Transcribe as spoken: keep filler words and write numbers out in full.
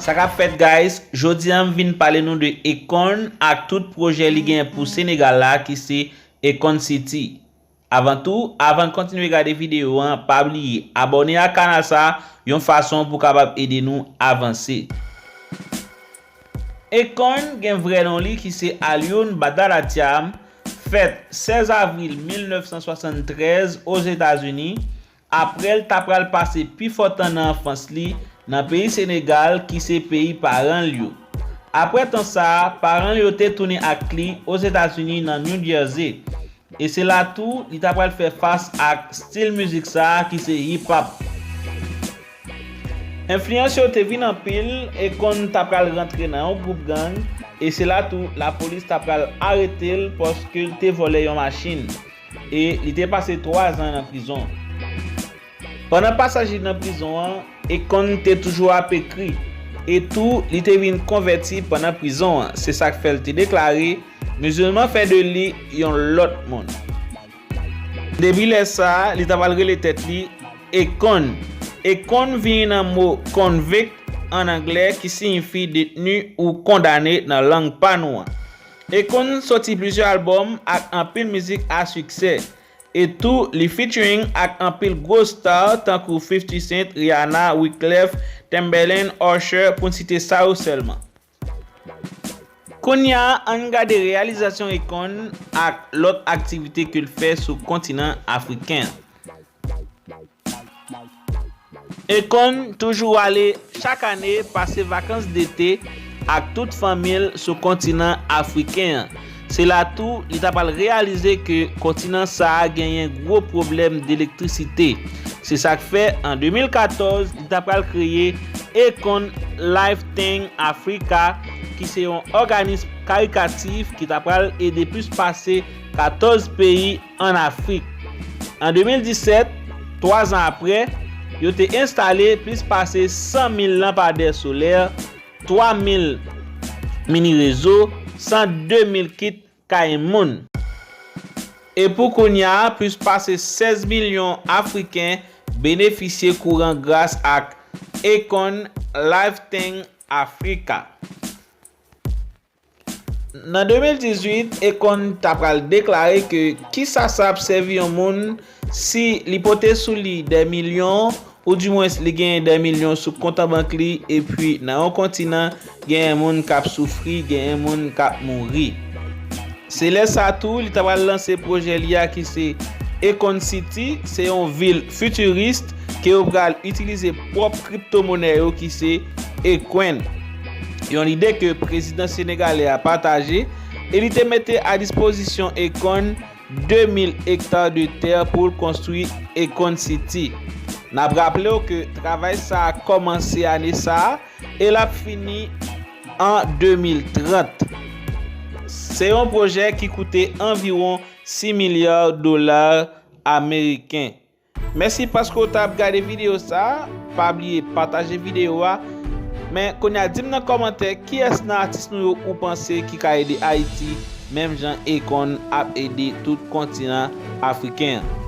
Sa k ap fèt, guys? Jodi a m vin pale nou de Akon ak tout pwojè li gen pou Senegal la, ki se Akon City. Avan tou, avan n kontinye gade videyo an, pa bliye abòne ak kanal sa, yon fason pou kapab ede nou avanse. Akon gen vrè non li ki se Alioune Badara Thiam, fèt sèz avril mil nèf san swasanntrèz Ozetazini, apre l ta pral pase pifò tan nan anfans li nan peyi Senegal ki se peyi paran l yo. Apre tan sa a, paran l yo te tounen ak li Ozetazini nan New Jersey. E se la tou li ta pral fè fas ak stil mizik sa a ki se hip hop. Enfliyans yo te vin anpil, Akon ta pral rantre nan yon gwoup gang, e se la tou lapolis ta pral arete l paske l te vòlè yon machin. E li te pase twa zan nan prizon. Pandan pasaj li nan prizon an, Akon te toujou ap ekri, e tou li te vin konvèti pandan prizon an. Se sa k fè l te deklare, Mizilman fè de li yon lòt moun. Depi lè sa a, li ta pral rele tèt li Akon. Akon vini nan mo convict an anglè ki siyifi detni ou kondane nan lang pa nou an. Akon soti plizyè albòm ak anpil mizik a siksè. E tou, li featuring ak anpil gwo star tankou fifty Cent, Rihanna, Wyclef, Timbaland, Usher, pou n site sa yo sèlman. Kounye a, ann gade reyalizasyon Akon ak lòt aktivite ke l fè sou kontinan afriken an. Akon toujou ale chak ane pase vakans dete ak tout fanmi l sou kontinan afriken an. Se la tou li ta pral reyalize ke kontinan sa a genyen gwo pwoblèm delektrisite. Se sa k fè, an de mil katòz, li ta pral kreye Akon Life Thing Africa, ki se yon òganis karitatif ki ta pral ede plis pase katòz peyi an Afrik. An de mil disèt, twa zan apre, yo te enstale plis pase san mil lanpadè solè, twa mil mini rezo, san de mil kit kay moun. E pou kounye a, plis pase sèz milyon Afriken benefisye kouran gras ak Akon Life Thing Africa. Nan de mil dizuit, Akon ta pral deklare ke kisa sa ap sèvi yon moun si li pote sou li dè milyon, oudimwens li genyen dè milyon sou kont an bank li, epi nan yon kontinan, genyen moun k ap soufri, genyen moun k ap mouri. Se lè sa tou, li ta pral lanse pwojè li a ki se Akon City, se yon vil fitiris ke yo pral itilize pwòp kriptomonè yo ki se Akon. Yon lide ke prezidan senegalè a pataje, e li te mete a dispozisyon Akon de mil ekta de tè pou l konstwi Akon City. N ap raple w ke travay sa a kòmanse ane sa a e l ap fini an de mil trant. Se yon pwojè ki koute anviwon sis milya dola ameriken. Mèsi paske w t ap gade videyo sa a. Pa bliye pataje videyo a. Men kounye a, di m nan kòmantè kiyès nan atis nou yo ou panse ki ka ede Ayiti, menm jan Akon ap ede tout kontinan afriken an.